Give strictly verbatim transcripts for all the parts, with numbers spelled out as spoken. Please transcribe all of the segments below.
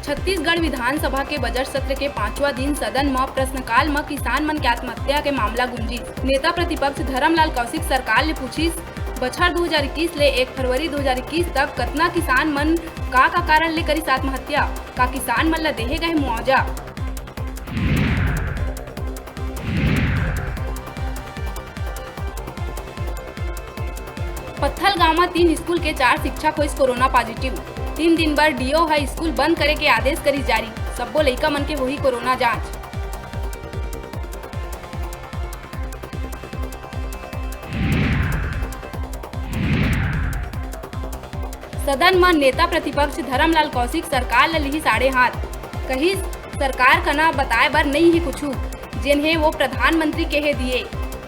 छत्तीसगढ़ विधानसभा के बजट सत्र के पांचवा दिन सदन म प्रश्नकाल म किसान मन के आत्महत्या के मामला गूंजिस। नेता प्रतिपक्ष धरमलाल कौशिक सरकार ले पूछिस, बछर दू हजार इक्कीस ले एक फरवरी दू हजार इक्कीस तक कतना किसान मन का का कारण ले करिस आत्महत्या? का किसान मन ल देहे गए मुआवजा? पत्थलगांव म तीन स्कूल के चार शिक्षक होइस कोरोना पॉजिटिव। तीन दिन बर डीओ ह स्कूल बंद करे के आदेश करिस जारी। सब्बो लइका मन के होही कोरोना जांच। सदन म नेता प्रतिपक्ष धरमलाल कौशिक सरकार ल लिहिस आड़े हाथ। कहिस, सरकार कना बताए बर नइ हे कुछु, जेन हे वो प्रधानमंत्री के हे दिए।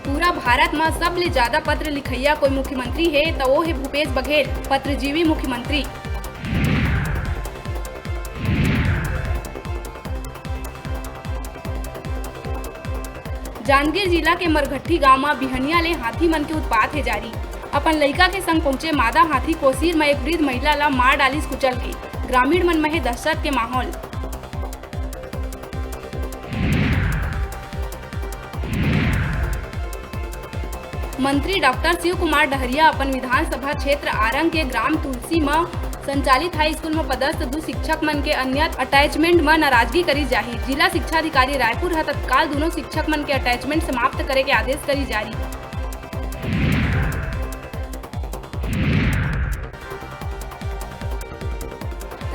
पूरा भारत म सबले ज्यादा पत्र लिखइया कोई मुख्यमंत्री हे, त वो हे भूपेश बघेल, पत्रजीवी मुख्यमंत्री। जांजगीर जिला के मरघट्टी गांव म बिहनिया ले हाथी मन के उत्पात हे जारी। अपन लइका के संग पहुंचे मादा हाथी कोसीर म एक वृद्ध महिला ल मार डालिस कुचल के। ग्रामीण मन म हे दहशत के माहौल। मंत्री डॉक्टर शिव कुमार डहरिया अपन विधानसभा क्षेत्र आरंग के ग्राम तुलसी म संचालित हाई स्कूल म पदस्थ दू शिक्षक मन के अनियत अटैचमेंट म नाराजगी करी जाही। जिला शिक्षा अधिकारी रायपुर ह तत्काल दूनों शिक्षक मन के अटैचमेंट समाप्त करे के आदेश करी जारी।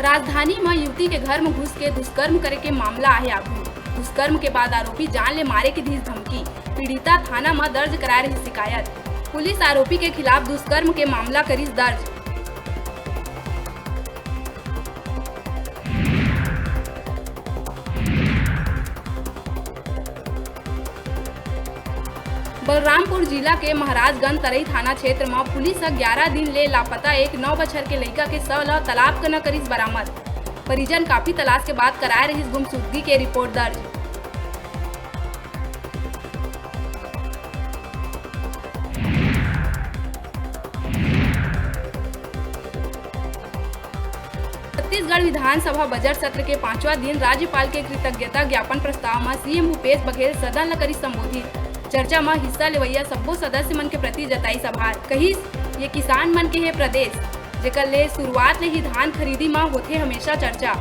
राजधानी म युवती के घर म घुस के दुष्कर्म करे के मामला आहे आघू। दुष्कर्म के बाद आरोपी जान ले मारे के दीस धमकी। पीड़िता थाना म दर्ज कराए रही शिकायत। पुलिस आरोपी के खिलाफ दुष्कर्म के मामला करिस दर्ज। बलरामपुर जिला के महाराजगंज तरई थाना क्षेत्र म पुलिस ह ग्यारह दिन ले लापता एक नौ बछर के लइका के शव ल तालाब कना करिस बरामद। परिजन काफी तलाश के बाद कराए रहिस गुमशुदगी के रिपोर्ट दर्ज। छत्तीसगढ़ विधानसभा बजट सत्र के पांचवा दिन राज्यपाल के कृतज्ञता ज्ञापन प्रस्ताव म सीएम भूपेश बघेल सदन ल करिस संबोधित। चर्चा म हिस्सा लेवइया सब्बो सदस्य मन के प्रति जताइस आभार। कहिस, ये किसान मन के हे प्रदेश, जेकर ले शुरुआत ले ही धान खरीदी म होथे हमेशा चर्चा।